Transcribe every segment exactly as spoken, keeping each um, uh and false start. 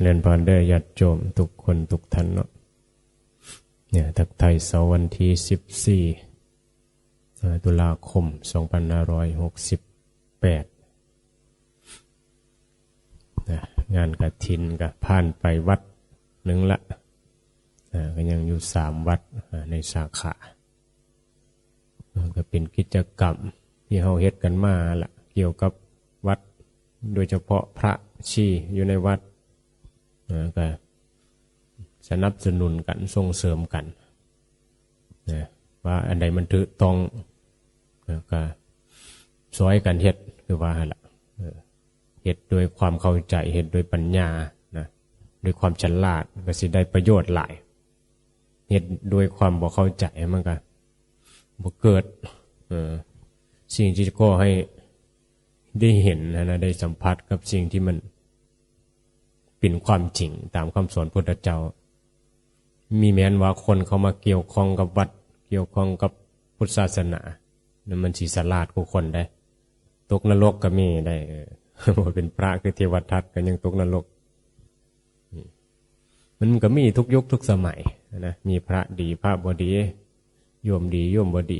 เรียนพานเด้อญาติโยมทุกคนทุกท่านเนาะ เนี่ย ทักทายเสาร์วันที่สิบสี่ เอ่อ ตุลาคม สองพันห้าร้อยหกสิบแปด นะ งานกฐินก็ผ่านไปวัดหนึ่งละ อ่า ก็ยังอยู่สามวัด อ่า ในสาขา มันก็เป็นกิจกรรมที่เฮาเฮ็ดกันมาละ เกี่ยวกับวัด โดยเฉพาะพระชีอยู่ในวัด อ่า ก็สนับสนุนกัน ส่งเสริมกัน นะ ว่าอันใดมันถูกต้อง แล้วก็ซอยกันเฮ็ด คือว่าหั่นล่ะ เออ เฮ็ดด้วยความเข้าใจ เฮ็ดด้วยปัญญา นะ ด้วยความฉลาด ก็สิได้ประโยชน์หลาย เฮ็ดด้วยความบ่เข้าใจ มันก็บ่เกิด เออ สิ่งที่ก่อให้ได้เห็นนะ ได้สัมผัสกับสิ่งที่มันเป็นความจริงตามคำสอนพุทธเจ้า มีแม้นว่าคนเข้ามาเกี่ยวข้องกับวัด เกี่ยวข้องกับพุทธศาสนา นั่นมันสิฉลาดกว่าคนได้ ตกนรกก็มีได้ เออ บ่เป็นพระคือเทวทัตก็ยังตกนรก อืม มันก็มีทุกยุคทุกสมัยนะ มีพระดีพระบ่ดี โยมดีโยมบ่ดี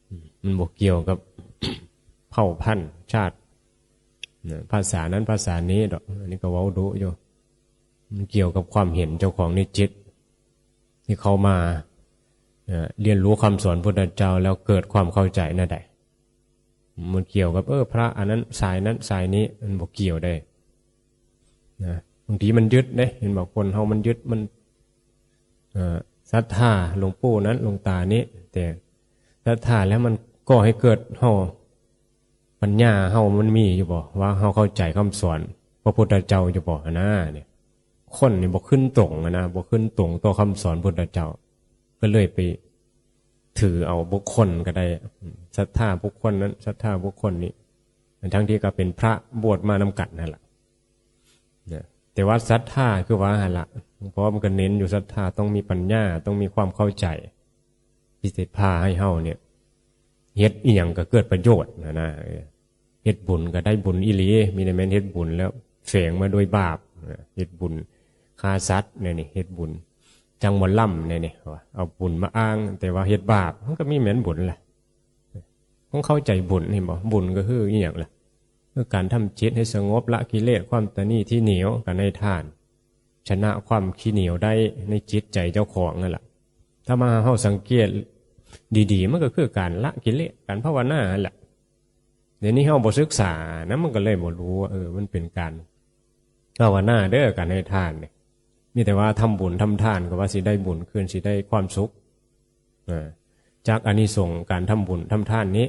อืม มันบ่เกี่ยวกับ เผ่าพันธุ์ชาติ นะ ภาษานั้นภาษานี้ดอก อันนี้ก็เว้าดุอยู่ มันเกี่ยวกับความเห็นเจ้าของในจิต ที่เขามา เอ่อ เรียนรู้คำสอนพุทธเจ้าแล้วเกิดความเข้าใจแนวใด มันเกี่ยวกับ เออ พระอันนั้นสายนั้นสายนี้ มันบ่เกี่ยวได้ นะ บางทีมันยึดเด้ เห็นบอกคนเฮามันยึด มัน เอ่อ ศรัทธาหลวงปู่นั้นหลวงตานี้ แต่ศรัทธาแล้วมันก่อให้เกิดเฮา ปัญญาเฮามันมีอยู่บ่ ว่าเฮาเข้าใจคำสอนพระพุทธเจ้าอยู่บ่ หั้นนะ เนี่ย คนนี่บ่ขึ้นตรงหั้นนะ บ่ขึ้นตรงต่อคำสอนพุทธเจ้า ก็เลยไปถือเอาบุคคลก็ได้ ศรัทธาบุคคลนั้น ศรัทธาบุคคลนี้ ทั้งที่ก็เป็นพระบวชมานำกันนั่นล่ะ นะ แต่ว่าศรัทธาคือว่าหั่นล่ะ เพราะว่ามันก็เน้นอยู่ศรัทธา ต้องมีปัญญา ต้องมีความเข้าใจ ที่สิพาให้เฮาเนี่ย เฮ็ดอิหยังก็เกิดประโยชน์หั้นนะ เออ เฮ็ดบุญก็ได้บุญอีหลี มีแต่แม่นเฮ็ดบุญแล้วแฝงมาด้วยบาป นะ เฮ็ดบุญฆ่าสัตว์เนี่ยนี่ เฮ็ดบุญจ้างหมอลำเนี่ยนี่ ว่าเอาบุญมาอ้าง แต่ว่าเฮ็ดบาป มันก็มีแม่นบุญล่ะ ต้องเข้าใจบุญ เห็นบ่ บุญก็คืออีหยังล่ะ คือการทำจิตให้สงบ ละกิเลสความตณีที่เหนียว การให้ทาน ชนะความขี้เหนียวได้ในจิตใจเจ้าของนั่นล่ะ ถ้ามาเฮาสังเกตดีๆ มันก็คือการละกิเลส การภาวนานั่นแหละ เดี๋ยวนี้เฮาบ่ศึกษานะ มันก็เลยบ่รู้ว่า เออ มันเป็นการภาวนาเด้อ การให้ทานเนี่ย มีแต่ว่าทำบุญทำทานก็ว่าสิได้บุญคืน สิได้ความสุข อ่า จากอานิสงส์การทำบุญทำทานนี้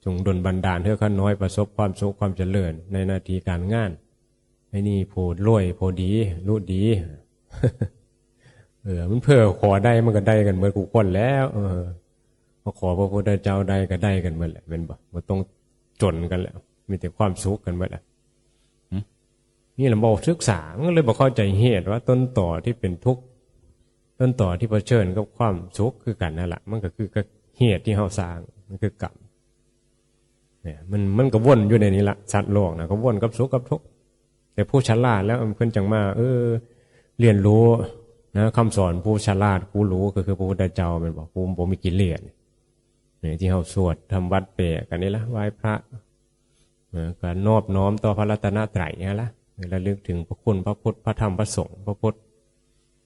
จงดลบันดาลให้ข้าน้อยประสบความสุขความเจริญในหน้าที่การงาน ไอ้นี่ผู้รวยผู้ดี รู้ดี เออ มันเผื่อขอได้มันก็ได้กันเบิดกู้คนแล้ว เออ มาขอพระพุทธเจ้าได้ก็ได้กันเบิดแหละ แม่นบ่ บ่ต้องจนกันแล้ว มีแต่ความสุขกันเบิดแหละ หึ นี่แหละบ่ศึกษา มันก็เลยบ่เข้าใจเหตุว่าต้นตอที่เป็นทุกข์ ต้นตอที่เผชิญกับความสุขคือกันนั่นล่ะ มันก็คือกับเหตุที่เฮาสร้าง มันคือกรรม เนี่ย มัน มันก็วนอยู่ในนี้ล่ะ สัตว์โลกนะ ก็วนกับสุขกับทุกข์ แต่ผู้ฉลาดแล้วเพิ่นจั่งมา เออ เรียนรู้นะ คำสอนผู้ฉลาดผู้รู้ก็คือพระพุทธเจ้า แม่นบ่ ผู้บ่มีกิเลส เนี่ย ที่เฮาสวดทำวัตรแปลกันนี่ล่ะ ไหว้พระ เออ ก็นอบน้อมต่อพระรัตนตรัยนี่ล่ะ ระลึกถึงพระคุณพระพุทธ พระธรรม พระสงฆ์ พระพุทธ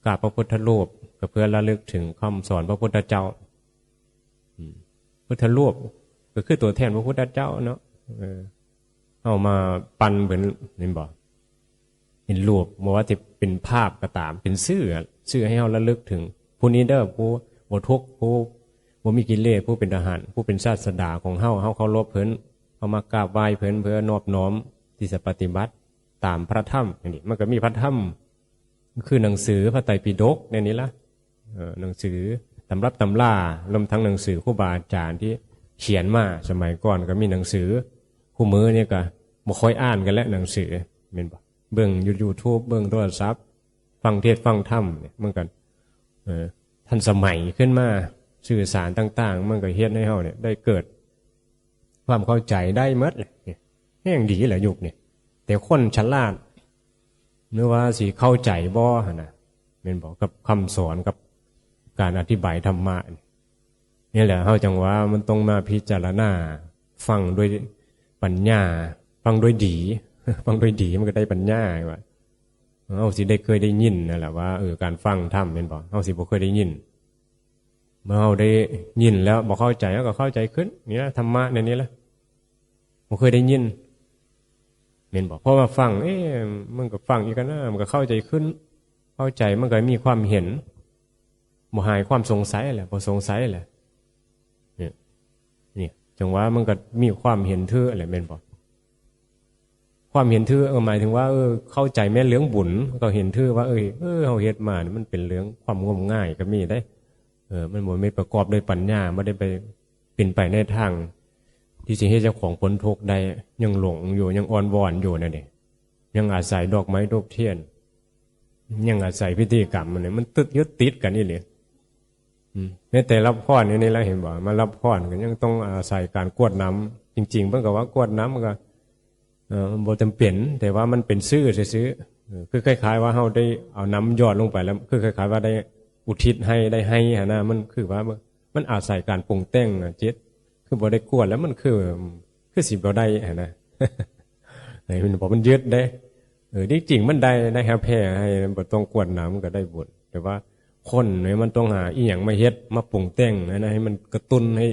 กราบพระพุทธรูป ก็เพื่อระลึกถึงคำสอนพระพุทธเจ้า อืม พุทธรูปก็คือตัวแทนพระพุทธเจ้าเนาะ เออ เอามาปั้นเหมือน เห็นบ่ เห็นรูป บ่ว่าจะเป็นภาพก็ตาม เป็นชื่ออะ ชื่อให้เฮาระลึกถึง ผู้นี้เด้อ ผู้บ่ทุกข์ ผู้บ่มีกิเลส ผู้เป็นอรหันต์ ผู้เป็นศาสดาของเฮา เฮาเคารพเพิ่น เฮามากราบไหว้เพิ่น เพื่อนอบน้อมที่จะปฏิบัติตามพระธรรม อันนี้มันก็มีพระธรรม คือหนังสือพระไตรปิฎกในนี้ล่ะ เอ่อ หนังสือตำรับตำรา รวมทั้งหนังสือครูบาอาจารย์ที่เขียนมา สมัยก่อนก็มีหนังสือ คู่มื้อนี่ก็บ่ค่อยอ่านกันแล้วหนังสือ แม่นบ่ เบิ่งอยู่ YouTube เบิ่งโทรศัพท์ ฟังเทศน์ฟังธรรมเนี่ย มันก็ เอ่อ ทันสมัยขึ้นมา สื่อสารต่างๆ มันก็เฮ็ดให้เฮาเนี่ยได้เกิดความเข้าใจได้หมดแหละ แฮงดีแหละยุคนี้ แต่คนฉลาด หรือว่าสิเข้าใจบ่หั่นน่ะ แม่นบ่ กับคำสอน กับการอธิบายธรรมะ นี่แหละ เฮาจั่งว่ามันต้องมาพิจารณา ฟังด้วยปัญญา ฟังด้วยดี ฟังด้วยดีมันก็ได้ปัญญาว่า เฮาสิได้เคยได้ยินนั่นแหละว่า เออ การฟังธรรม แม่นบ่ เฮาสิบ่เคยได้ยิน เมื่อเฮาได้ยินแล้วบ่เข้าใจ เฮาก็เข้าใจขึ้น นี่ละ ธรรมะในนี้ละ บ่เคยได้ยิน แม่นบ่ พอมาฟัง เอ๊ะ มันก็ฟังอีกนะ มันก็เข้าใจขึ้น เข้าใจ มันก็มีความเห็น บ่หายความสงสัยแหละ บ่สงสัยแหละ เนี่ย เนี่ย จั่งว่ามันก็มีความเห็นถือแหละ แม่นบ่ ความเห็นถือ เออ หมายถึงว่า เออ เข้าใจแม่นเรื่องบุญ ก็เห็นถือว่า เออ เออ เฮาเฮ็ดมานี่มันเป็นเรื่องความงมงายก็มีเด้ เออ มันบ่แม่นประกอบด้วยปัญญา บ่ได้ไป เป็นไปในทางที่สิเฮ็ดเจ้าของพ้นทุกข์ได้ ยังหลงอยู่ ยังอ้อนวอนอยู่นั่นเด้ ยังอาศัยดอกไม้ธูปเทียน ยังอาศัยพิธีกรรมอันนี้ มันตึกยึดติดกันอีหลี อืม แม้แต่รับพรอยู่นี่แล้ว เห็นบ่ มารับพรก็ยังต้องอาศัยการกรวดน้ำ จริงๆ เพิ่นก็ว่ากรวดน้ำมันก็ เออ มันบ่จำเป็น แต่ว่ามันเป็นซื่อซื่อๆ เออ คือคล้ายๆ ว่าเฮาได้เอาน้ำหยอดลงไปแล้ว คือคล้ายๆ ว่าได้อุทิศให้ ได้ให้หั่นนะ มันคือว่ามัน มันอาศัยการปรุงแต่งนะจิต คือบ่ได้กรวดแล้วมันคือ คือสิบ่ได้หั่นนะ ไอ้มันบอกมันยึดเด้ เออ ที่จริงมันได้ ได้แฮปปี้ ให้มันบ่ต้องกรวดน้ำมันก็ได้บุญ แต่ว่าคนเนี่ยมันต้องหาอีหยังมาเฮ็ด มาปรุงแต่งนะ นะ ให้มันกระตุ้นให้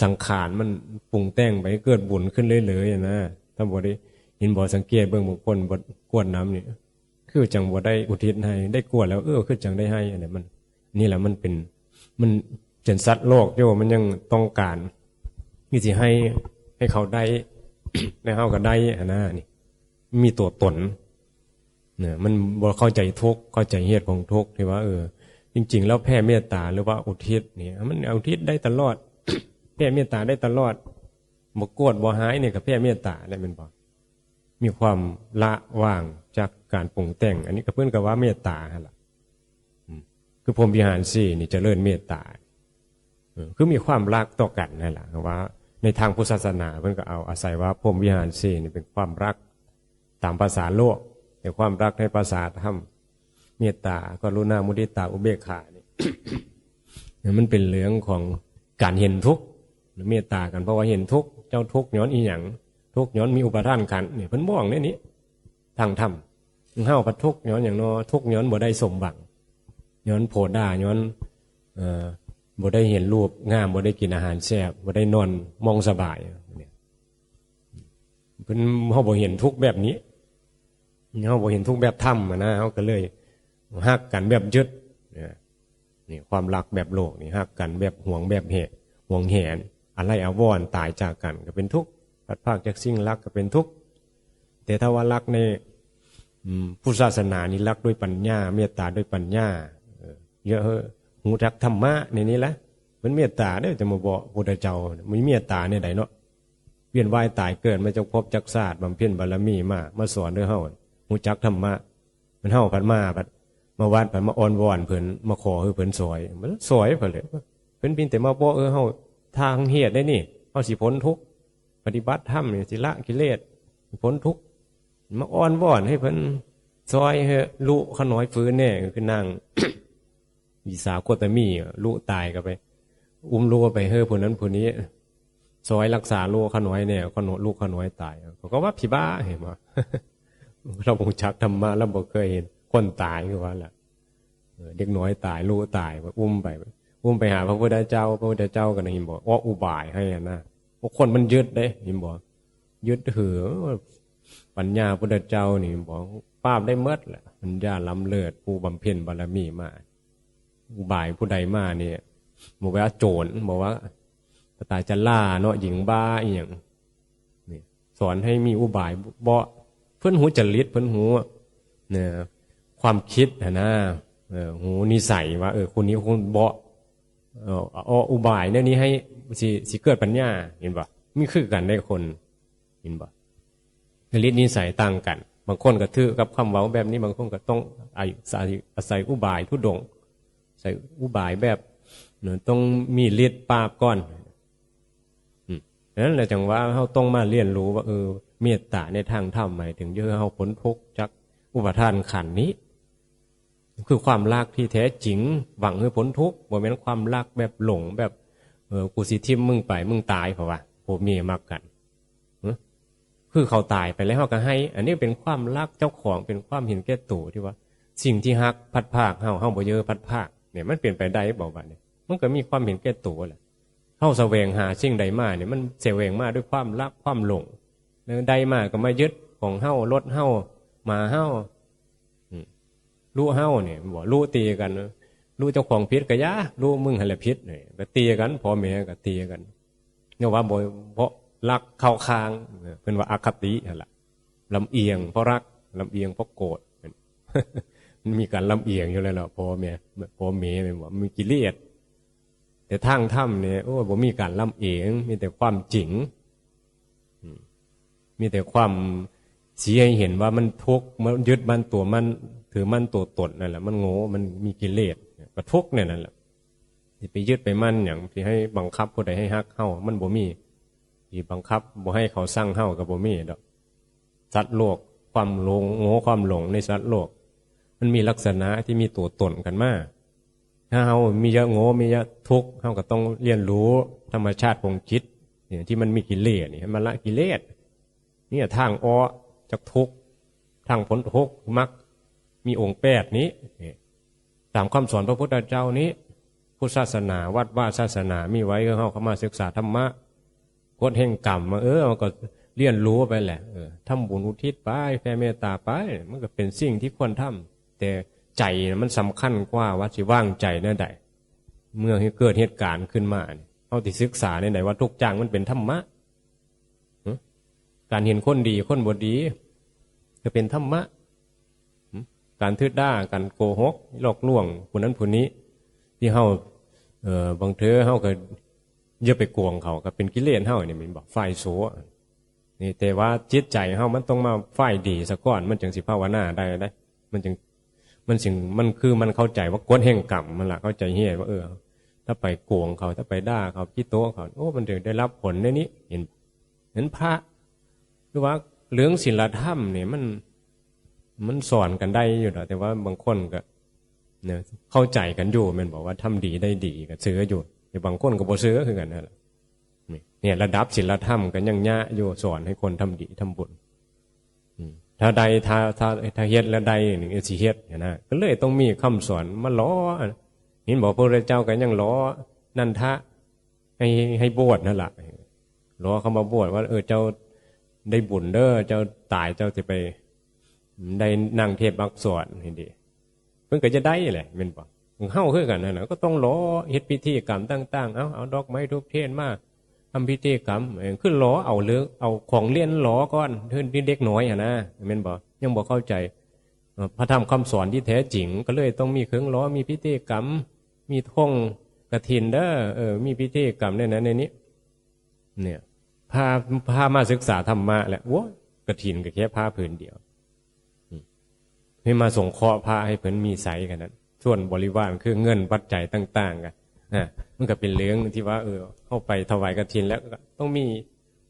สังขารมันปรุงแต่งไปให้เกิดบุญขึ้นเรื่อยๆนะ ถ้าบ่ได้ เห็นบ่ สังเกตเบิ่งบางคนบ่กรวดน้ำนี่ คือจั่งบ่ได้อุทิศให้ ได้กรวดแล้ว เออ คือจั่งได้ให้ อันนี้มัน นี่แหละมันเป็น มันเป็นสัตว์โลกอยู่ มันยังต้องการ นี่สิให้ ให้เขาได้ แล้วเฮาก็ได้หั่นนะ นี่ มีตัวตน เนี่ย มันบ่เข้าใจทุกข์ เข้าใจเหตุของทุกข์ที่ว่า เออ จริงๆ แล้วแผ่เมตตาหรือว่าอุทิศนี่ มันอุทิศได้ตลอด แผ่เมตตาได้ตลอด บ่โกรธบ่หายนี่ก็แผ่เมตตาได้ แม่นบ่ มีความละวางจากการปรุงแต่ง อันนี้ก็เพิ่นก็ว่าเมตตาหั่นล่ะ อืม คือพรหมวิหารสี่นี่เจริญเมตตา เออ คือมีความรักต่อกันนั่นแหละ ว่าในทางพุทธศาสนาเพิ่นก็เอาอาศัยว่าพรหมวิหารสี่นี่เป็นความรักตามภาษาโลก แต่ความรักในภาษาธรรม เมตตา กรุณา มุทิตา อุเบกขานี่ มันเป็นเรื่องของการเห็นทุกข์ เมตตากัน เพราะว่าเห็นทุกข์ เจ้าทุกข์ย้อนอีหยัง ทุกข์ย้อนมีอุปาทานขันธ์ นี่เพิ่นบอกในนี้ ทางธรรม เฮาพัดทุกข์ย้อนหยังน้อ ทุกข์ย้อนบ่ได้สมหวัง ย้อนโผดา ย้อน เอ่อ บ่ได้เห็นรูปงาม บ่ได้กินอาหารแซ่บ บ่ได้นอนหม่องสบาย เนี่ย เพิ่น เฮาบ่เห็นทุกข์แบบนี้ เฮาบ่เห็นทุกข์แบบธรรมอะนะ เฮาก็เลยฮักกันแบบยึด เนี่ย นี่ความรักแบบโลกนี่ฮักกันแบบหวงแบบแหน หวงแหน อาลัยอาวรณ์ ตายจากกันก็เป็นทุกข์ พลัดพรากจากสิ่งรักก็เป็นทุกข์ แต่ถ้าว่ารักใน อืม พุทธศาสนานี่รักด้วยปัญญา เมตตาด้วยปัญญา เออ เยอะเหอะ ฮู้จักธรรมะในนี้ละ มันเมตตาเด้อ จะมาบอกพุทธเจ้า มีเมตตาในใดเนาะ เวียนว่ายตายเกิดมาจักภพจักชาติ บำเพ็ญบารมีมา มาสอนเด้อเฮา ฮู้จักธรรมะ มันเฮาพัดมา พัดมาวัด พัดมาอ้อนวอนเพิ่น มาขอให้เพิ่นซอย มันซอยเพิ่นเลย เพิ่นเพียงแต่มาบอก เออ เฮาทางเฮ็ดได้นี่ เฮาสิพ้นทุกข์ ปฏิบัติธรรมนี่สิละกิเลส พ้นทุกข์ มาอ้อนวอนให้เพิ่นซอยให้ลุข้าน้อยฟื้นแน่ คือนาง วิสาโคตมีอะ ลุตายก็ไป อุ้มลุไปให้ผู้นั้นผู้นี้ ซอยรักษาลุข้าน้อยแน่ ข้าน้อย ลุข้าน้อยตาย เขาก็ว่าผีบ้า เห็นบ่ เราบ่รู้จักธรรมะ เราบ่เคยเห็นคนตายคือว่าล่ะ เออ เด็กน้อยตาย ลุตาย อุ้มไป อุ้มไปหาพระพุทธเจ้า พระพุทธเจ้าก็ได้เห็นบอก ออกอุบายให้อะนะ พวกคนมันยึดเด้ เห็นบอก ยึดถือ ปัญญาพุทธเจ้านี่บอก ปราบได้หมดแหละ ปัญญาล้ำเลิศ ผู้บำเพ็ญบารมีมา อุบายผู้ใดมาเนี่ย บอกว่าโจร บอกว่า ตาจาราเนาะ หญิงบ้าอีหยัง นี่ สอนให้มีอุบาย บ่ เพิ่นฮู้จริต เพิ่นฮู้ เนี่ย ความคิดหั้นนะ เออ ฮู้นิสัยว่า เออ คนนี้คนบ่ เออ เอาอุบายแนวนี้ให้ สิ สิเกิดปัญญา เห็นบ่ มีคือกันได้คน เห็นบ่ จริตนิสัยต่างกัน บางคนก็ถือกับคำเว้าแบบนี้ บางคนก็ต้องอาศัย อาศัยอุบายธุดงค์ ใส่อุบายแบบ เนอะ ต้องมีฤทธิ์ปราบก่อน อืม นั้นแหละจั่งว่าเฮาต้องมาเรียนรู้ว่า เออ เมตตาในทางธรรมหมายถึง เพื่อเฮาพ้นทุกข์จาก อุปาทานขันธ์นี้ คือความรักที่แท้จริง หวังให้พ้นทุกข์ บ่แม่นความรักแบบหลง แบบ เออ กูสิทิ่มมึงไป มึงตาย เพราะว่าผัวเมียมักกัน หึ คือเขาตายไปแล้วเฮาก็ให้ อันนี้เป็นความรักเจ้าของ เป็นความเห็นแก่ตัวที่ว่า สิ่งที่ฮักพลัดพรากเฮา เฮาบ่เยอะพลัดพราก เนี่ย มันเป็นไปได้บ่ บัดนี้ มันก็มีความเห็นแก่ตัวแหละ เฮาแสวงหาสิ่งใดมาเนี่ย มันแสวงมาด้วยความรัก ความหลง แล้วได้มาก็มายึด ของเฮา รถเฮา หมาเฮา อืม ลูกเฮาเนี่ย บ่ ลูกตีกัน ลูกเจ้าของผิดก็อย่า ลูกมึงหั่นแหละผิดเนี่ย ก็ตีกัน พ่อแม่ก็ตีกัน เนี่ยว่าบ่ เพราะรักเข้าข้าง เพิ่นว่าอคติหั่นล่ะ ลำเอียงเพราะรัก ลำเอียงเพราะโกรธ มันมีการลำเอียงอยู่แล้วเนาะ พ่อแม่ พ่อแม่แม่นบ่ มีกิเลส แต่ทางธรรมเนี่ย โอ้ย บ่มีการลำเอียง มีแต่ความจริง อืม มีแต่ความชี้ให้เห็นว่ามันทุกข์ มันยึดมั่นตัวมัน ถือมั่นตัวตนนั่นแหละ มันโง่ มันมีกิเลส ก็ทุกข์เนี่ยนั่นแหละ สิไปยึดไปมั่นหยัง สิให้บังคับผู้ใดให้ฮักเฮา มันบ่มี สิบังคับบ่ให้เขาซังเฮาก็บ่มีดอก สัตว์โลก ความหลง โง่ ความหลงในสัตว์โลก มันมีลักษณะที่มีตัวตนกันมา ถ้าเฮามีเยอะโง่ มีเยอะทุกข์ เฮาก็ต้องเรียนรู้ธรรมชาติของจิต เนี่ย ที่มันมีกิเลสนี่ ให้มันละกิเลส เนี่ย ทางออกจากทุกข์ ทางพ้นทุกข์ มรรค มีองค์แปดนี้ เนี่ย ตามคำสอนพระพุทธเจ้านี้ พุทธศาสนา วัดวาศาสนา มีไว้ให้เฮาเข้ามาศึกษาธรรมะ กฎแห่งกรรม เออ มันก็เรียนรู้ไปแหละ เออ ทำบุญอุทิศไป แผ่เมตตาไป มันก็เป็นสิ่งที่ควรทำ แต่ใจน่ะมันสำคัญกว่า ว่าสิวางใจแนวใด เมื่อเกิดเหตุการณ์ขึ้นมานี่ เฮาสิศึกษาแนวใด ว่าทุกอย่างมันเป็นธรรมะ หึ การเห็นคนดี คนบ่ดี ก็เป็นธรรมะ หึ การถือด้า การโกหก หลอกลวง ผู้นั้นผู้นี้ ที่เฮา เอ่อ บางเทื่อเฮาก็อย่าไปกวงเขา ก็เป็นกิเลสเฮานี่ แม่นบ่ ฝ่ายชั่ว นี่ แต่ว่าจิตใจเฮามันต้องมาฝ่ายดีซะก่อน มันจังสิภาวนาได้เด้ มันจัง มันสิ มันคือมันเข้าใจว่ากฎแห่งกรรม มันละเข้าใจเฮดว่า เออ ถ้าไปกวงเขา ถ้าไปด่าเขา ขี้โต๊ะเขา โอ้ มันถึงได้รับผลในนี้ เห็น เห็นพระ คือว่าเรื่องศีลธรรมเนี่ย มัน มันสอนกันได้อยู่ดอก แต่ว่าบางคนก็ เนี่ย เข้าใจกันอยู่ แม่นบอกว่าทำดีได้ดีก็เชื่ออยู่ แต่บางคนก็บ่เชื่อคือกันนั่นแหละ นี่ เนี่ย ระดับศีลธรรมก็ยังยะอยู่ สอนให้คนทำดีทำบุญ อืม ถ้าใด ถ้า ถ้า ถ้าเฮ็ดแล้วได้นี่ สิเฮ็ดหั้นนะ ก็เลยต้องมีคำสอนมาหล่อ เห็นบอกพระพุทธเจ้าก็ยังหล่อนันทะ ให้ ให้บวชนั่นล่ะ หล่อเขามาบวชว่า เออ เจ้าได้บุญเด้อ เจ้าตายเจ้าสิไป ได้นั่งเทศน์อักษรนี่เด้ เพิ่นก็จะได้แหละ แม่นบ่ เฮาคือกันนั่นน่ะ ก็ต้องหล่อเฮ็ดพิธีกรรมต่างๆ เอา เอาดอกไม้ธูปเทียนมาทำพิธีกรรม เออ คือหล่อเอาเรื่อง เอาของเล่นหล่อก่อน คือเด็กน้อยหั้นนะ แม่นบ่ ยังบ่เข้าใจ เอ่อ พระธรรมคำสอนที่แท้จริง ก็เลยต้องมีเครื่องหล่อ มีพิธีกรรม มีธงกฐินเด้อ เออ มีพิธีกรรมในนั้นในนี้ เนี่ย พา พามาศึกษาธรรมะแหละ โอ้ย กฐินก็แค่ผ้าผืนเดียว อืม ให้มาสงเคราะห์พระให้เพิ่นมีใช้กันนั้น ส่วนบริวารคือเงินปัจจัยต่างๆ กัน อ่ะ มันก็เป็นเรื่องที่ว่า เออ เฮาไปถวายกฐินแล้วก็ต้องมี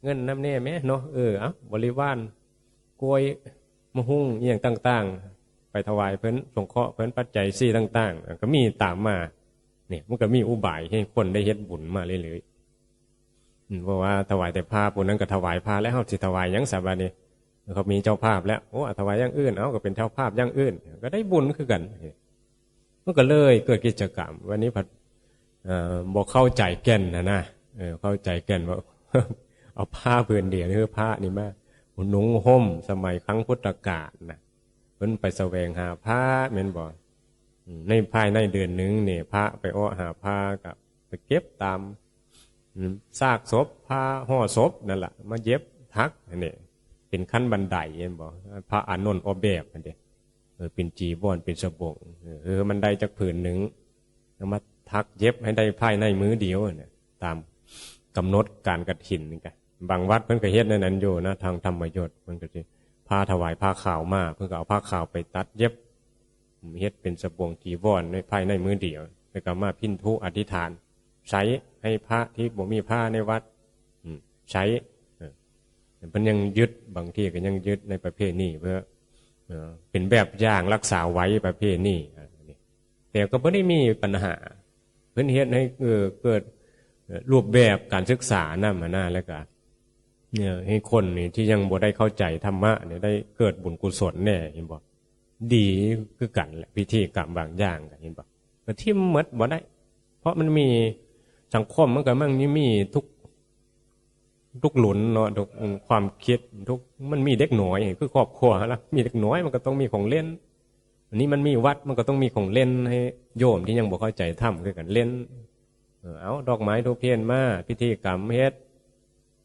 เงินนำแน่แหมเนาะ เออ เอ้า บริวาร กล้วย มะฮุ่ง อีหยังต่างๆ ไปถวายเพิ่น สงเคราะห์เพิ่น ปัจจัยสี่ต่างๆ ก็มีตามมา เนี่ย มันก็มีอุบายให้คนได้เฮ็ดบุญมาเรื่อยๆ อืม เพราะว่าถวายแต่ผ้า ผู้นั้นก็ถวายผ้า แล้วเฮาสิถวายหยังซะบัดนี้ เขามีเจ้าภาพแล้ว โอ้ ถวายอย่างอื่น เอ้า ก็เป็นเจ้าภาพอย่างอื่น ก็ได้บุญคือกัน มันก็เลยเกิดกิจกรรม วันนี้ผัด เอ่อ บ่เข้าใจแก่นหั้นนะ เออ เข้าใจแก่นว่า เอาผ้าผืนเดียว คือพระนี่มา หนุงห่ม สมัยครั้งพุทธกาลนะ เพิ่นไปแสวงหาพระ แม่นบ่ อืม ในภายในเดือนหนึ่งนี่ พระไปอ้อหาพระ ก็ไปเก็บตาม อืม ซากศพ พระห่อศพนั่นล่ะ มาเย็บถัก อันนี้ เป็นขั้นบันได เห็นบ่ พระอานนท์ออกแบบ อันนี้ เออ เป็นจีวร เป็นสบง เออ เออ มันได้จักผืนหนึ่ง เอามาถักเย็บให้ได้ภายในมื้อเดียวเนี่ย ตามกำหนดการกฐินนี่กะ บางวัดเพิ่นก็เฮ็ดในนั้นอยู่นะ ทางธรรมยศ เพิ่นก็สิ ผ้าถวายผ้าขาวมา เพิ่นก็เอาผ้าขาวไปตัดเย็บ เฮ็ดเป็นสบงจีวรในภายในมื้อเดียว แล้วก็มาพินทุอธิษฐาน ใช้ให้พระที่บ่มีผ้าในวัด อืม ใช้ เออ เพิ่นยังยึด บางที่ก็ยังยึดในประเพณี เพื่อ เอ่อเป็นแบบอย่างรักษาไว้ประเพณี แต่ก็บ่ได้มีปัญหา เพิ่นเฮ็ดให้ เอ่อ เกิด เอ่อ รูปแบบการศึกษานำหั้นนะ แล้วก็ เนี่ย ให้คนนี่ที่ยังบ่ได้เข้าใจธรรมะเนี่ยได้เกิดบุญกุศลแน่ เห็นบ่ ดีคือกันแหละ พิธีกรรมบางอย่างก็ เห็นบ่ ก็ถิ่มหมดบ่ได้ เพราะมันมี สังคมมันก็มันมีทุก ทุกหลุนเนาะ ทุกความคิด ทุก มันมีเด็กน้อย คือครอบครัวละ มีเด็กน้อยมันก็ต้องมีของเล่น อันนี้มันมีวัด มันก็ต้องมีของเล่นให้โยมที่ยังบ่เข้าใจธรรมคือกันเล่น เออ เอาดอกไม้ธูปเทียนมา พิธีกรรมเฮ็ด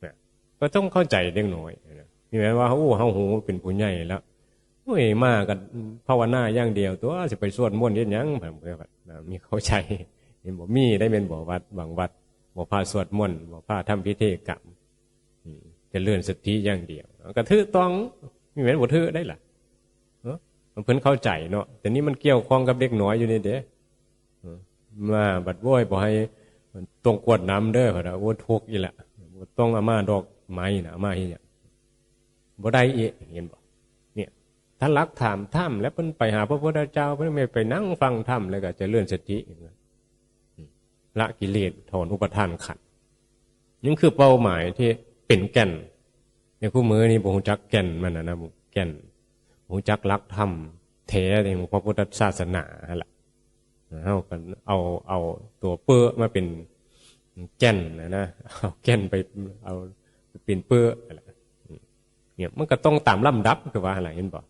นะ ก็ต้องเข้าใจเด็กน้อยนะ นี่แม่นว่า โอ้ เฮาหูเป็นผู้ใหญ่แล้ว โอ้ย มาก็ภาวนาอย่างเดียวตัว สิไปสวดมนต์เฮ็ดหยัง ผมก็ว่านะ มีเข้าใจ เห็นบ่ มีได้แม่นบ่ วัด บางวัด บ่พาสวดมนต์ บ่พาทำพิธีกรรม อืม เจริญสติอย่างเดียว ก็ถือต้อง มีแม่นบ่ถือได้ล่ะ เออ มันเพิ่นเข้าใจเนาะ แต่นี่มันเกี่ยวข้องกับเด็กน้อยอยู่นี่เด้ เออ มาบัดโว้ย บ่ให้ต้องกรวดน้ำเด้อ พะนะ โอ้ ทุกข์อีกละ บ่ต้องเอามาดอกไม้นะ เอามาเฮ็ดหยัง บ่ได้อีก เห็นบ่ เนี่ย ถ้าลักถามธรรม แล้วเพิ่นไปหาพระพุทธเจ้า เพิ่นไม่ไปนั่งฟังธรรม แล้วก็เจริญสติ ละกิเลส ถอนอุปาทานขันธ์ นี่คือเป้าหมายที่เป็นแก่น ในคู่มือนี่บ่ฮู้จักแก่นมันนะนะ แก่น บ่ฮู้จักหลักธรรมแท้ของพระพุทธศาสนาหั่นล่ะ เฮาก็เอา เอาตัวเปื้อมาเป็นแก่นนะนะ เอาแก่นไป เอาไปเป็นเปื้อหั่นล่ะ เนี่ย มันก็ต้องตามลำดับ คือว่าหั่นล่ะ เห็นบ่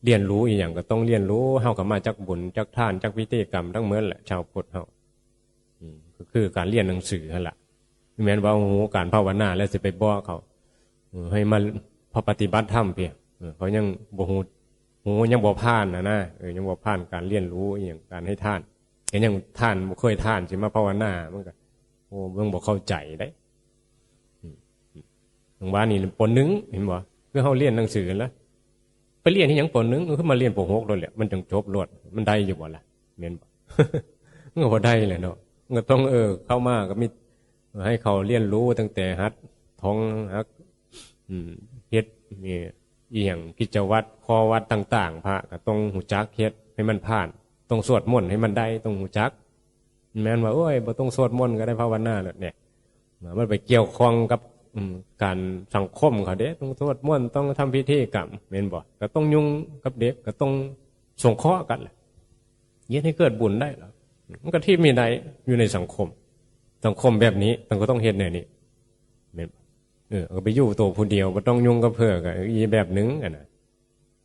เรียนรู้อีหยังก็ต้องเรียนรู้ เฮาก็มาจากบุญ จากทาน จากพิธีกรรมทั้งหมดแหละ ชาวพุทธเฮา อืม ก็คือการเรียนหนังสือหั่นล่ะ แม่นว่า โอ้โห การภาวนาแล้วสิไปบอกเขา เออ ให้มา พอปฏิบัติธรรมเพียง เออ เขายังบ่ฮู้ ฮู้ยังบ่ผ่านนะนะ เออ ยังบ่ผ่านการเรียนรู้อีหยัง การให้ทาน ก็ยังทานบ่เคยทาน สิมาภาวนา มันก็ โอ้ มันบ่เข้าใจได้ อืม อืม จั่งว่านี่ ป.หนึ่ง เห็นบ่ คือเฮาเรียนหนังสือหั่นล่ะ ไปเรียนอีหยัง ป.หนึ่ง ก็คือมาเรียน ป.หก โลดแหละ มันจั่งจบโลด มันได้อยู่บ่ล่ะ แม่นบ่ มันก็บ่ได้แหละเนาะ มันก็ต้อง เออ เข้ามาก็มี ให้เขาเรียนรู้ตั้งแต่หัดท้องหัด อืม เฮ็ด นี่ อีหยัง กิจวัตร ข้อวัตรต่างๆ พระก็ต้องฮู้จักเฮ็ดให้มันผ่าน ต้องสวดมนต์ให้มันได้ ต้องฮู้จัก แม่นว่า โอ้ย บ่ต้องสวดมนต์ก็ได้ภาวนาแล้วเนี่ย มันไปเกี่ยวข้องกับ อืม การสังคมเขาเด้ ต้องสวดมนต์ ต้องทำพิธีกรรม แม่นบ่ ก็ต้องยุ่งกับเด็ก ก็ต้องสงเคราะห์กันแหละ เฮ็ดให้เกิดบุญได้ล่ะ มันก็ถิ่มมีได้อยู่ในสังคม สังคมแบบนี้ มันก็ต้องเฮ็ดแนวนี้ แม่นบ่ เออ เอาไปอยู่ตัวผู้เดียว บ่ต้องยุ่งกับเพิ่น ก็อีกแบบหนึ่งอะนะ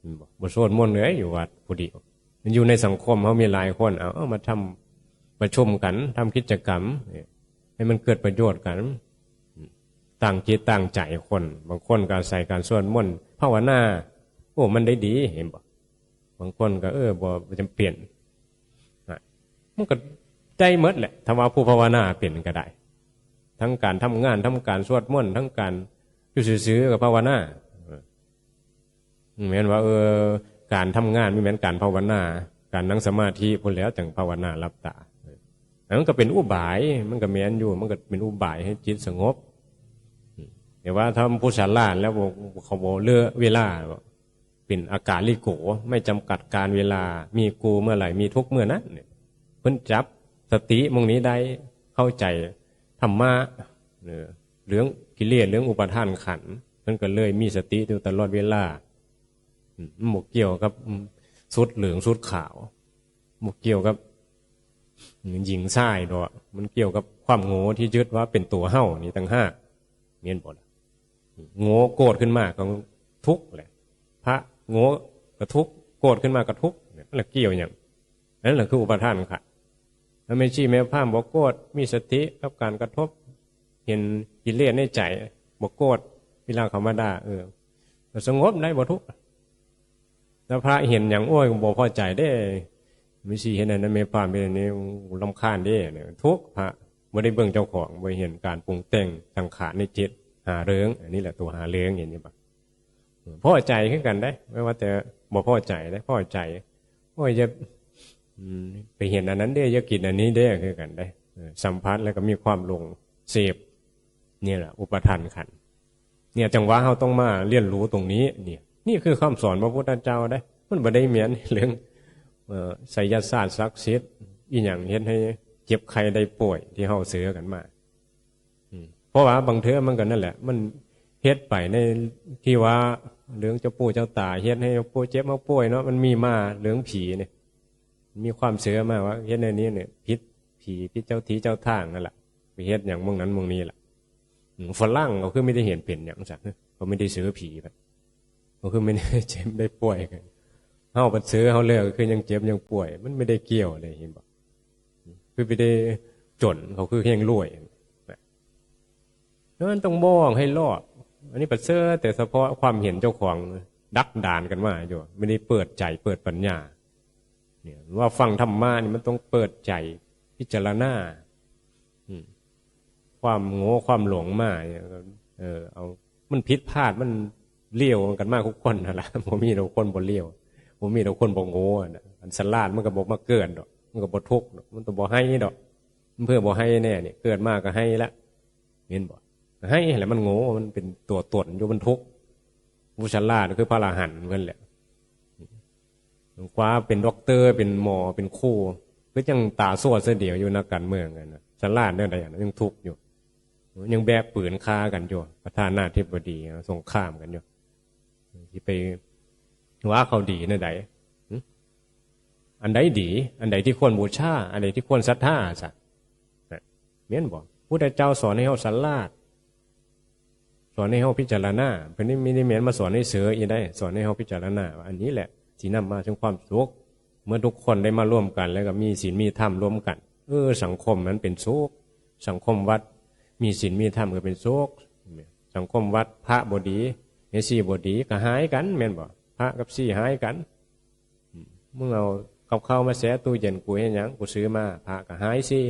แม่นบ่ บ่สวดมนต์เลย อยู่วัดผู้เดียว มันอยู่ในสังคม เฮามีหลายคน เอา เอามาทำประชุมกัน ทำกิจกรรม ให้มันเกิดประโยชน์กัน ตั้งจิตตั้งใจคน บางคนก็อาศัยการสวดมนต์ ภาวนา โอ้ มันได้ดี เห็นบ่ บางคนก็ เออ บ่ บ่จำเป็น อ่ะ มันก็ได้หมดแหละ ถ้าว่าผู้ภาวนาเป็นก็ได้ ทั้งการทำงาน ทั้งการสวดมนต์ ทั้งการอยู่ซื่อๆ ก็ภาวนา เออ แม่นว่า เออ การทำงานบ่แม่นการภาวนา การนั่งสมาธิพู้นแหล้วจั่งภาวนาหลับตา เออ อันนั้นก็เป็นอุบาย มันก็แม่นอยู่ มันก็เป็นอุบายให้จิตสงบ แต่ว่าถ้าผู้ฉลาดแล้วบ่ เขาบ่เหลือเวลา เป็นอากาลิโก ไม่จำกัดการเวลา มีกูเมื่อไหร่ มีทุกเมื่อนั้นเนี่ย เพิ่นจับสติหม่องนี้ได้ เข้าใจธรรมะ เออ เรื่องกิเลส เรื่องอุปาทานขันธ์ เพิ่นก็เลยมีสติอยู่ตลอดเวลา อืม มันบ่เกี่ยวกับ อืม สุดเหลืองสุดขาว บ่เกี่ยวกับ อืม หญิงชายดอก มันเกี่ยวกับความโง่ที่ยึดว่าเป็นตัวเฮานี่ต่างหาก แม่นบ่ล่ะ โง่โกรธขึ้นมาก็ทุกข์แหละ พระโง่ก็ทุกข์ โกรธขึ้นมาก็ทุกข์ นั่นแหละเกี่ยวหยัง นั่นแหละคืออุปาทานขันธ์ ถ้าแม่ชีแม่พราหมณ์บ่โกรธ มีสติกับการกระทบ เห็นกิเลสในใจ บ่โกรธ เวลาเขามาด่า เออ ก็สงบได้ บ่ทุกข์ แล้วพระเห็นหยัง โอ้ย บ่พอใจเด้ แม่ชีเห็นอันนั้น แม่พราหมณ์เห็นอันนี้ รำคาญเด้ เนี่ย ทุกข์ พระบ่ได้เบิ่งเจ้าของ บ่เห็นการปรุงแต่งสังขารในจิต หาเรื่อง อันนี้แหละตัวหาเรื่อง เห็นอยู่บ่ พอใจคือกันเด้ บ่ว่าแต่บ่พอใจเด้ พอใจ โอ้ย อย่า อืม ไปเห็นอันนั้นเด้ อย่ากินอันนี้เด้ คือกันเด้ เออ สัมผัสแล้วก็มีความหลงเสพ นี่แหละ อุปาทานขันธ์ เนี่ย จั่งว่าเฮาต้องมาเรียนรู้ตรงนี้ เนี่ย นี่คือคำสอนพระพุทธเจ้าเด้ มันบ่ได้แม่นเรื่อง เอ่อ ไสยศาสตร์ศักดิ์สิทธิ์อีหยังเฮ็ดให้เจ็บไข้ได้ป่วยที่เฮาเชื่อกันมา อืม เพราะว่าบางเทื่อมันก็นั่นแหละ มันเฮ็ดไปในที่ว่าเรื่องเจ้าปู่เจ้าตาเฮ็ดให้เฮาป่วยเจ็บมาป่วยเนาะ มันมีมาเรื่องผีเนี่ย มีความเชื่อมาว่าเฮ็ดแนวนี้เนี่ยผิดผีผิดเจ้าที่เจ้าทางนั่นแหละ ไปเฮ็ดหยังหม่องนั้นหม่องนี้ล่ะ อืม ฝรั่งเขาคือไม่ได้เห็นเป็นหยังซั่น เขาไม่ได้เชื่อผีบัด เขาคือไม่ได้เจ็บได้ป่วยกัน เฮาบัดเชื่อเฮาแล้วก็คือยังเจ็บยังป่วย มันไม่ได้เกี่ยวเลย เห็นบ่ คือไปได้จน เขาคือยังรวยนะ แล้วมันต้องมองให้รอบ อันนี้บัดเชื่อแต่เฉพาะความเห็นเจ้าของ ดักดานกันมาอยู่ ไม่ได้เปิดใจเปิดปัญญา เนี่ย ว่าฟังธรรมะนี่มันต้องเปิดใจพิจารณา อืม ความโง่ความหลงมาเนี่ย เออ เอา มันผิดพลาด มันเลี้ยวกันมาทุกคนนั่นล่ะ บ่มีดอกคนบ่เลี้ยว บ่มีดอกคนบ่โง่อะนะ อันฉลาดมันก็บ่มาเกิดดอก มันก็บ่ทุกข์ดอก มันก็บ่ไห้ดอก มันเพื่อบ่ไห้แน่นี่ เกิดมาก็ไห้ละ เห็นบ่ ไห้แหละ มันโง่ มันเป็นตัวตนอยู่ มันทุกข์ ผู้ฉลาดคือพระอรหันต์เพิ่นแหละ คว้าเป็นด็อกเตอร์ เป็นหมอ เป็นครู คือจั่งตาสวดเสียเดียวอยู่นักการเมืองกันนะ ฉลาดแนวใดอะ ยังทุกข์อยู่ ยังแบกปืนฆ่ากันอยู่ ประธานาธิบดี สงครามกันอยู่ สิไปว่าเขาดีแนวใด หึ อันใดดี อันใดที่ควรบูชา อันใดที่ควรศรัทธาซะ นะ แม่นบ่ พุทธเจ้าสอนให้เฮาฉลาด สอนให้เฮาพิจารณา เพิ่นไม่ได้แม่นมาสอนให้เชื่ออีได้ สอนให้เฮาพิจารณาว่าอันนี้แหละสินำมาซึ่งความสุข เมื่อทุกคนได้มาร่วมกัน แล้วก็มีศีลมีธรรมร่วมกัน เออ สังคมมันเป็นสุข สังคมวัดมีศีลมีธรรมก็เป็นสุข สังคมวัดพระบ่ดี แม่ชีบ่ดีก็หายกัน แม่นบ่ พระกับชีหายกัน อืม มึงเอากับข้าวมาแช่ตู้เย็นกูเฮ็ดหยัง กูซื้อมา พระก็หายชี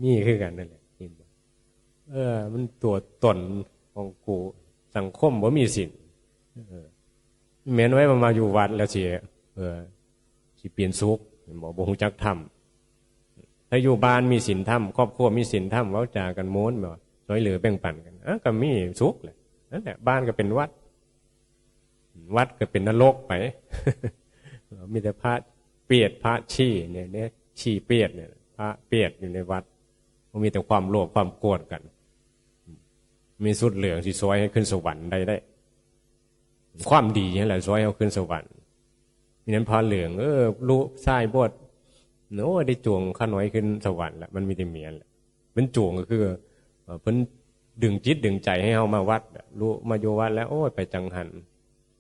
มีคือกันนั่นแหละ เห็นบ่ เออ มันตัวตนของกู สังคมบ่มีศีล เออ แม่นไว้มันมาอยู่วัดแล้วสิ เออ สิเปลี่ยนสุข เห็นบ่ บ่ฮู้จักธรรม ถ้าอยู่บ้านมีศีลธรรม ครอบครัวมีศีลธรรม เว้าจากันม่วน แบบว่าช่วยเหลือแบ่งปันกัน อ่ะ ก็มีสุขแหละ นั่นแหละ บ้านก็เป็นวัด วัดก็เป็นนรกไป มีแต่พระเปรต พระชีเนี่ย เนี่ย ชีเปรตเนี่ย พระเปรตอยู่ในวัด มันมีแต่ความโลภ ความโกรธกัน มีสุดเหลืองสิซอยให้ขึ้นสวรรค์ได้ได้ ความดีนี่แหละซอยให้ขึ้นสวรรค์ มีนั้นพระเหลือง เออ รู้ชายบวช โอ้ย ได้จวงข้าน้อยขึ้นสวรรค์ละ มันมีแต่เมียนแหละ เป็นจวงก็คือ เอ่อ เพิ่นดึงจิตดึงใจให้เฮามาวัดอะ รู้มาอยู่วัดแล้ว โอ้ย ไปจังหัน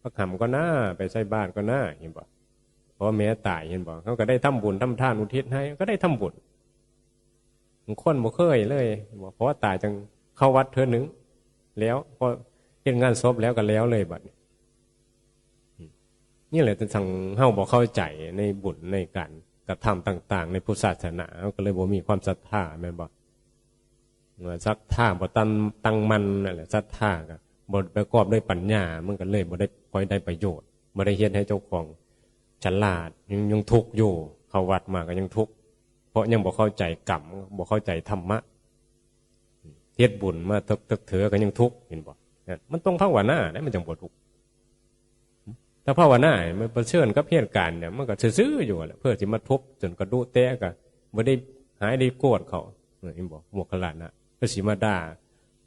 พักหำก็น่า ไปใส่บาตรก็น่า เห็นบ่ เพราะว่าแม่ตาย เห็นบ่ เขาก็ได้ทำบุญทำทานอุทิศให้ ก็ได้ทำบุญ บางคนบ่เคยเลย บ่ เพราะว่าตายจังเข้าวัดเทื่อหนึ่ง แล้วพอเฮ็ดงานศพแล้วก็แล้วเลยบัดนี้ นี่แหละจั่งเฮาบ่เข้าใจในบุญในการกระทำต่างๆ ในพุทธศาสนา เฮาก็เลยบ่มีความศรัทธา แม่นบ่ ว่าศรัทธาบ่ตั้ง ตั้งมั่นนั่นแหละ ศรัทธาก็บ่ประกอบด้วยปัญญา มันก็เลยบ่ได้ค่อยได้ประโยชน์ บ่ได้เฮ็ดให้เจ้าของฉลาด ยัง ยังทุกข์อยู่ เข้าวัดมาก็ยังทุกข์ เพราะยังบ่เข้าใจกรรม บ่เข้าใจธรรมะ เฮ็ดบุญมาตึกๆ เถือก็ยังทุกข์ เห็นบ่ เนี่ย มันต้องภาวนาได้ มันจังบ่ทุกข์ ถ้าภาวนา มันเผชิญกับเหตุการณ์เนี่ย มันก็ซื่อๆ อยู่แหละ เพื่อสิมาทุบจนกระดูกแตกก็บ่ได้หายได้โกรธเขา เออ เห็นบ่ โมคคัลลานะ ก็สิมาด่า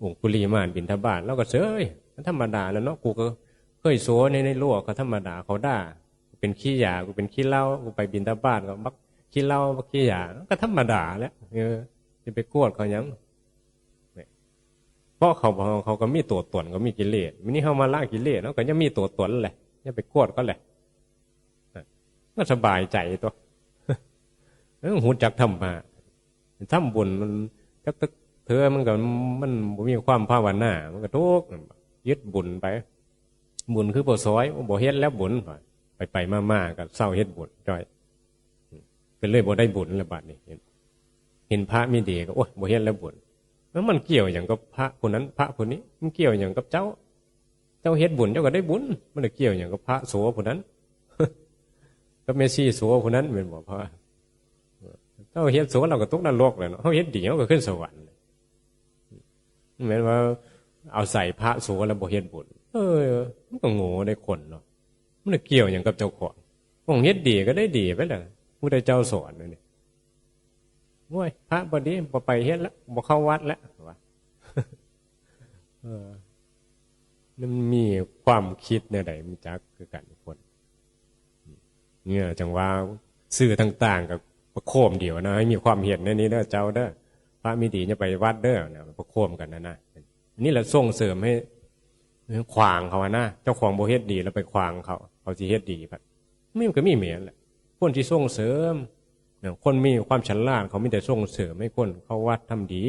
องคุลิมานบิณฑบาต แล้วก็เฉย มันธรรมดาแล้วเนาะ กูก็เคยโสใน ในโลกก็ธรรมดา เขาด่า กูเป็นขี้ยา กูเป็นขี้เหล้า กูไปบิณฑบาตก็บักขี้เหล้า บักขี้ยา ก็ธรรมดาแหละ เออ สิไปโกรธเขาหยัง เนี่ย เพราะเขาบอกเขาก็มีตัวตน ก็มีกิเลส มื้อนี้เฮามาละกิเลส เฮาก็ยังมีตัวตนแหละ อย่าไปโกรธเขาแหละ อ่ะ ก็สบายใจตัว เออ ฮู้จักธรรมะ ทำบุญมันจักตึกเทื่อมันก็ มันบ่มีความภาวนา มันก็ทุกข์ ยึดบุญไป บุญคือบ่ซอย บ่เฮ็ดแล้วบุญ ไปๆ มาๆ ก็เซาเฮ็ดบุญจ้อย ก็เลยบ่ได้บุญแล้วบัดนี้ เห็น เห็นพระมีดีก็ โอ๊ย บ่เฮ็ดแล้วบุญ แล้วมันเกี่ยวหยังกับพระผู้นั้น พระผู้นี้ มันเกี่ยวหยังกับเจ้า เจ้าเฮ็ดบุญเจ้าก็ได้บุญ มันเกี่ยวหยังกับพระโสผู้นั้น กับแม่ชีโสผู้นั้น แม่นบ่ พระ เจ้าเฮ็ดโสเราก็ตกนรกแหละเนาะ เฮาเฮ็ดดีเฮาก็ขึ้นสวรรค์ แม่นว่าเอาใส่พระโสแล้วบ่เฮ็ดบุญ เออ มันก็โง่ได้คนเนาะ มันเกี่ยวอย่างกับเจ้าของ ของเฮ็ดดีก็ได้ดีไปเลย ผู้ใดเจ้าสอนนี่ โอ้ย พระบ่ดี บ่ไปเฮ็ดละ บ่เข้าวัดละ ว่า เออ มันมีความคิดแนวใดมันจักคือกันคน เนี่ย จังว่า สื่อต่างๆ กับประโคมเดียวนะ ให้มีความเห็นในนี้เด้อ เจ้าเด้อ พระมีดีอย่าไปวัดเด้อ นะ ประโคมกันนะนะ อันนี้แหละส่งเสริมให้ ขวางเขาอะนะ เจ้าของบ่เฮ็ดดีแล้วไปขวางเขา เขาสิเฮ็ดดี มันก็มีแม่นแหละ คนที่ส่งเสริม เนี่ย คนมีความฉลาดเขามีแต่ส่งเสริมให้คนเข้าวัดทำดี